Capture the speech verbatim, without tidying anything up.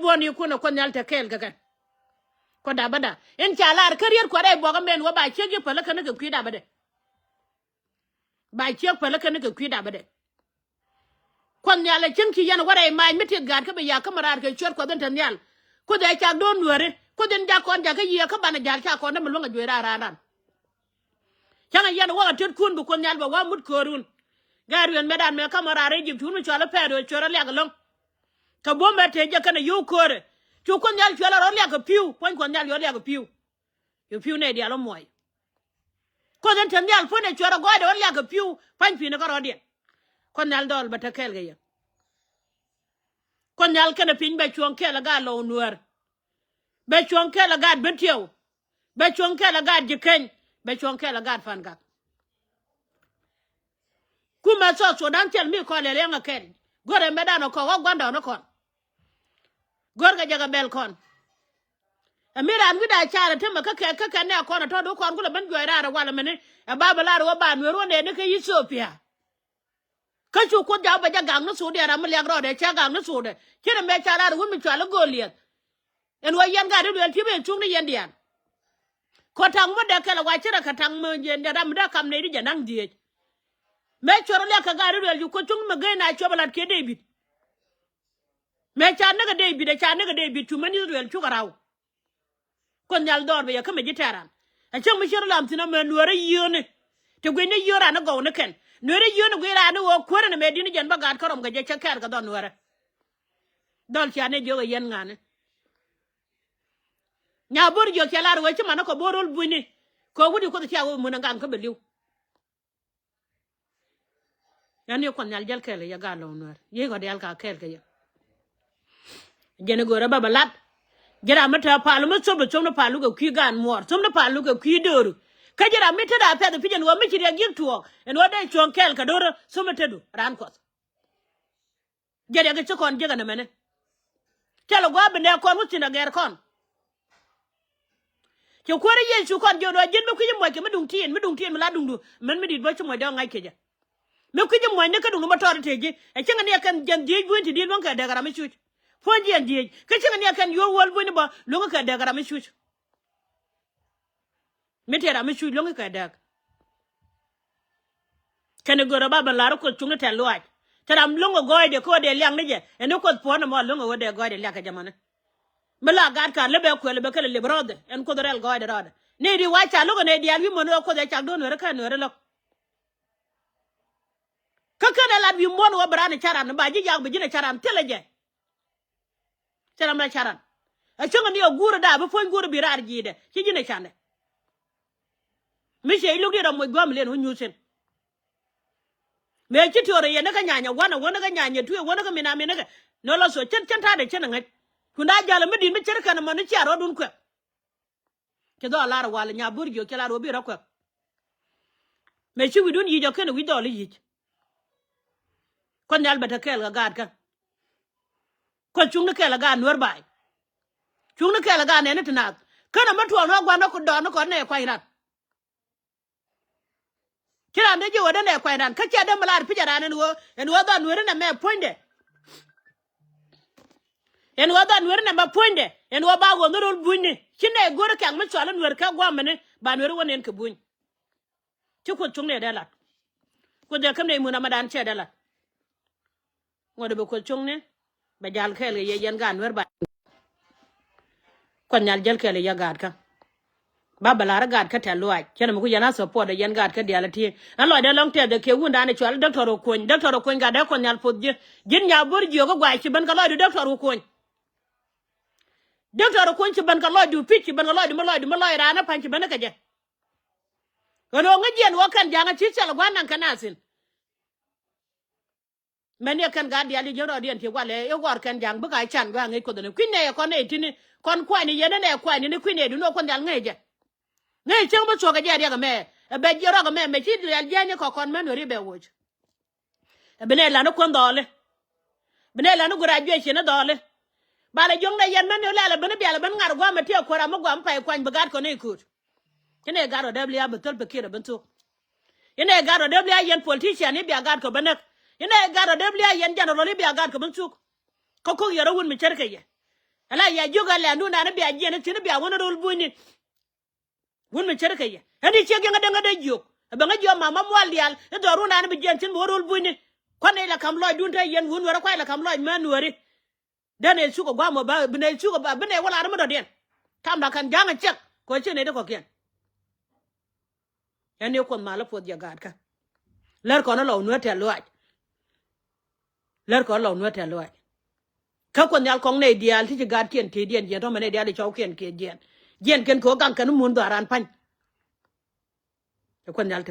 Buɔ̱n i̱ kun ɛ Kuoth Nhial te kɛɛl kɛ kɛn. Kuɔth dapä da in ca lar kä riet kuat rɛy buɔkä mɛn wä ba ciek ji̱ päl kä ni kɛ kui̱ dapä dɛ. Ba ciek päl kä ni kɛ kui̱ dapä dɛ. Kuɔth Nhial ɛ cieŋ ci yɛn wä rɛy mac mi tieth gaat kä bi yak kä mi raar kɛ cuɛt Kuɔth in te nhial. Kuoth ɛ cak do̱n nuääri Kuoth in jak kɔn jakä yiëë kä banɛ ja̱l ca kɔn dämɛ luäŋ ɛ juey raar raar ran. Cäŋ a yɛn wä kɛ tetkun bi Kuoth Nhial bɛ wä mut köörun. Gɛr wi̱en mɛtdan mɛ kä mɔ raar Egypt wun mi cɔal i̱ Pɛɛro cuɛ rɔ liak ɛlɔ̱ŋ. Kɛ buɔ̱m mɛ tëë jɛ kɛnɛ yio̱w köörɛ. Cu Kuoth Nhial cuɛ lɛ rɔ liak kɛ pi̱w puɔ̱ny Kuɔth Nhial yɔ liak kɛ pi̱w. Yɔ pi̱w nɛy diaal ɔ muɔy. Kuoth in te nhial puɔ̱ny ɛ cuɛ rɔ gɔɔydɛ rɔ liak kɛ pi̱w pa̱ny pi̱n kä rɔɔdiɛn. Kuoth Nhial dɔɔl bɛ te kɛɛl kɛ yɛ. Kuoth Nhial kɛnɛ piny bɛ cuɔ̱ŋ kɛɛl ɛ gaat Lɔw Nuäär. Bɛ cuɔ̱ŋ kɛɛl ɛ gaat Bentiu. Bɛ cuɔ̱ŋ kɛɛl ɛ gaat Ji̱keny. Bɛ cuɔ̱ŋ kɛɛl ɛ gaat Pan Gak. Kumɛ South Sudan thil mi kɔn lɛl yɛn ɛ kɛn. Go̱rɛ mɛtdan ɛ kɔn wä gua̱ndɔɔŋnikɔn. Go̱rkɛ jɛ kɛ bɛl kɔn. Ɛ mi raan wi̱cda carɛ temɛ kä kɛ kä kɛ nɛ kɔn ɛ tɔ̱ do̱ kɔn kulɛ ben juɔc raar ɛ wal ɛmɛni. Ɛ ba bɛ lar ɛ wä ba Nuɛr wä nɛɛni kä Ithiopia. Kä cu Kuoth jaw bɛ jɛ gak ni thokdɛ ram mi liak rɔɔdɛ cɛ gak ni thokdɛ. Ce̱t ɛmɛ ca lar ɛ wut mi cual i̱ Goliath. Ɛn wä yɛn gat i̱ luɛl ci ben cuŋ ni yɛn diaal. Kɔ taŋ mi dee kɛl ɛ wa ce̱t ɛ kɛ taŋ mi yɛn diaal ram mi dee kam nɛy di jɛ naŋ dhieec. Mëë cuɔr liak kɛ gat i̱ luɛl ci Kuoth cuŋ mi gee na cuɔp ɛ lat kiɛ Dee-bid. Mëë ca näk ɛ Dee-bid ɛ ca näk ɛ Dee-bid cu män Ithirɛl cukɛ raw. Kuoth Nhial dhɔr bɛ yɛ kä mɛ ji̱ tɛ̈ran. Ɛ cäŋ mi ci rɔ lam thi̱n amɛ Nueerä yio̱o̱ni. Ti gui̱cni yio̱o̱ raan i̱ gɔw ni kɛn. Nueerä yio̱o̱ni guic raan i̱ ɣöö kuäärä ni mɛ di̱t ni jɛn bä gaat kä rɔm kɛ jɛ cä kɛɛr kɛ dhɔn Nueerä. Dhɔl cia ni jiök ɛ yɛn ŋa̱ni. Nya bo̱r jiök cɛ lar ɣöö ci man ni kɔ bo̱r ro̱l bunyni. Kɛ ɣöö wut i̱ Kuoth cia ɣöö mun ɛ gaŋ kä bɛ li̱w. Yɛn i̱ Kuɔth Nhial jäl kɛɛl kɛ yɛ gaat Lɔw Nuäär. Yiëë kɔ diaal ka kɛɛl kɛ yɛ. Jɛn i̱ go̱rä bä bä lat. Ji̱n ram mi te pal mi thop i̱ thop ni pal lukɛ kui̱ gaan muɔɔr. Thop ni pal lukɛ kui̱ dööru. Kä ji̱n ram mi te da pɛth i̱ pi̱c ɛn ɣöö mi ci riɛk gi̱k tuɔɔk. Ɛn ɣöö dee cuɔ̱ɔ̱ŋ kɛɛl kɛ do̱rä thop mi te du raan Kuɔth. Jɛ riɛk i̱ ci kɔn jiäk ɛn ɛmɛni. Cɛ lɛ gua̱a̱p bi nɛɛk kɔn wä thi̱n agɛɛr kɔn. Cɛ kuäärä Yecu kɔn jiök ni ɣöö ji̱n mi kui̱ci muɔc kɛ mi duŋ ti̱i̱n, mi duŋ ti̱i̱n mi la duŋdu. Mɛn mi di̱i̱t bä ci muɔc dee ŋa̱c kɛ jɛ. Mi kui̱ci muɔc ni kä duŋdu mi tɔɔt i̱ tëë ji̱. Ɛ cäŋ ni ɛ kɛn jiɛn dhieec buny ti di̱i̱t luäŋ kɛ dɛɛk ram mi cuc. Puɔ̱ny jiɛn dhieec. Kä cäŋ ni ɛ kɛn yuɔr wäl buny ni bä luäŋ kɛ dɛɛk ram mi cuc. Mi tëë ram mi cuc luäŋ kɛ dɛɛk. Kɛn i̱ görä ba ben lar i̱ Kuoth cuŋni tɛ̈th luaac. Te ram luäŋ ɛ gɔɔydɛ kä ɣöö dee liak ni jɛ. Ɛn i̱ Kuoth puɔ̱n ɛmɔ luäŋ ɛ ɣöö dee gɔɔydɛ liak kɛ jɛ mani. Mi la gat ka lɛ bɛ kuɛl bɛ kɛl ɛ lep rɔɔdɛ. Ɛn Kuoth rɛl gɔɔydɛ rɔɔdɛ. Ni ri wac ca lo̱k ɛ nɛy diaal wi̱i̱ muɔ̱n ɣöö Kuoth ɛ cak do̱r Nueerä kä Nueerä lo̱k. Kä ken ɛ lat wi̱i̱ muɔ̱n ɣöö bi raan ɛ ca̱ran ba ji̱ yak bi ji̱n ɛ ca̱ran thilɛ jɛ. Cɛ ram la caran. Ɛ cäŋ ni ɛ guur ɛ daap bi puɔ̱ny guur bi raar ji̱i̱dɛ ci ji̱n ɛ candɛ. Mi ciɛ i̱ luk diet ram moc gua̱a̱m liɛn wä nyuuth cin. Mëë ci tiɔɔr ɛ yɛn ni kä nyanyɛ wanɛ wä ni kä nyanyɛ tuëë wä ni kä min a min ni kɛ. Nɔ la thuɔ̱k cän cän ta̱a̱dɛ cän ɛ ŋäc. Kun da̱a̱ jäl ɛ mi di̱t mi cär kɛn ɛmɔ ni cia rɔɔdun kuɛk. Ci dhɔaar lar wal nya bur jiök ci lar wä bi rɔ kuɛk. Mëë ci wi̱cdun yic ɔ ken wi̱c dhɔl i̱ yic. Kuoth Nhial bɛ te kɛɛl kɛ gaatkä. Kuoth cuŋni kɛɛl kɛ gaat Nuäär baay. Cuŋni kɛɛl kɛ gaat nɛɛni ti naath. Ken ɛmɛ tuɔɔk ni ɣä gua̱n ni dɔɔn ni kɔn nɛ kuany ran. Ci ran dee ji̱ ɣöö dee nɛ kuany ran kä cia dee mi lar pi̱c ɛ ran ɛn ɣöö ɛn ɣöö dhɔn Nuääri nɛmɛ puɔ̱nydɛ. Ɛn ɣöö dhɔn Nuääri nɛmɛ puɔ̱nydɛ ɛn ɣöö ba ɣöö ni ro̱l bunyni ci nɛ go̱ri kɛ̈k mi cual i̱ Nuäär kɛ gua̱a̱mɛni ba Nuääri wä nɛn kɛ buny. Ci Kuoth cuŋni ɛ dee lat. Kuoth ɛ käm nɛy mun amɛdan cɛ dee lat. Ŋuɔ̱t ɛ bɛ Kuoth cuŋni bɛ jal kɛɛl kɛ yɛ yɛn gaat Nuäär ba. Kuoth Nhial jäl kɛɛl kɛ yɛ gaatkä. Ba bɛ la̱r ɛ gaatkä tɛ̈th luaac cɛn ɛmɛ ku yɛn a support ɛ yɛn gaatkä diaal ɛ tiee. Ɛn lɔcdɛ lɔ̱ŋ tɛth ɛ kiɛ wundan ɛ cual Doctor Okuny, Doctor Okuny gat dee Kuoth Nhial poth ji̱. Ji̱n nya bo̱r jiök ɛ gua̱a̱c ci ben kɛ lɔcdu Doctor Okuny. Doctor Okuny ci ben kɛ lɔcdu pi̱c ci ben kɛ lɔcdu mi lɔcdu mi lɔc raan ɛ pa̱ny ci ben ɛ kɛ jɛ. Ɣän ɣöö ŋäc jiɛn ɣöö kɛn ja̱a̱ŋ a ci cɛl ɛ gua̱n naŋ kɛn a thi̱n. Mɛn yɛ kɛn gaat diaal i̱ jiäk rɔɔdiɛn ti walɛ i̱ ɣɔr kɛn ja̱a̱ŋ bikɛ a can gɔaa ŋäc Kuoth ɛn kui̱n nɛy ɛ kɔn nɛy ti̱ni kɔn kuanyni yɛn ɛ nɛy kuanyni ni kui̱n nɛy duŋni ɣöö Kuoth Nhial ŋäc jɛ. Ŋäc cäŋ bä thuɔ̱k ɛ jɛ riɛk ɛmɛ ɛ bɛ jiɛ rɔk ɛmɛ mɛ ci diaal jiɛɛny ɛ kɔ kɔn män weri bɛ woc. Ɛ bi nɛy lan ni kuän dhɔɔli. Bi nɛy lan ni graduation ni dhɔɔli. Balɛ jiɔ̱ŋ nɛy yɛn män ni lɛl ɛ ben ni bial ɛ ben ŋa̱r gua̱a̱mɛ ti ɛ kuäär ram mi gua̱a̱m pay kuany bi gaat kɔn nɛy kööt. Ci nɛy gat rɔ dee bia bi thöl pikir ɛ ben thuk. Inɛ gat rɔ dee bia yɛn politician i̱ bia gat kɛ bä näk. Inɛ gat rɔ dee bia yɛn general i̱ bia gat kɛ bä thuk. Kä ko̱k yɛ rɔ wun mi cär kɛ yɛ. Ala ya jiök a lɛndun an i̱ bia jiɛn i̱ thi̱n i̱ bia wän i̱ rol bunyni. Wun mi ce̱tkɛ yɛ ɛn i̱ ciek yɛn kä dee ŋä dee jiök. Ɛ bɛ ŋä jiök mama mual diaal i̱ dhɔr wun an i̱ bi jiɛn thi̱n bi wä rol bunyni. Kuan nɛy la ka̱m lɔcdun te yɛn wun wärä kuay la ka̱m lɔc män wääri. Dee nɛy cuk ɛ gua̱a̱m ɛ ba bi nɛy cuk ɛ ba bi nɛy wä lar mi dɔ̱diɛn. Tam da kɛn ja̱ŋ ɛ ciek kɛ ɣöö ci nɛy ti kɔ̱kiɛn. Ɛn i̱ Kuoth mal i̱ puɔth jɛ gaatkä. Lär kɔn i̱ lɔw nueet tɛ̈th lɔaac. Lär kɔn i̱ lɔw nueet tɛ̈th lɔaac. Kä Kuoth Nhial kɔŋ nɛy diaal ti ci gaatkiɛn tëëdiɛn jiɛn tɔ̱mɛ nɛy diaal i̱ cɔwkiɛn kiɛ jiɛn. Jiɛn kɛn kɛ ɣöö gaŋ kɛn i̱ mun dhɔaaran pa̱ny. Ɛ Kuoth Nhial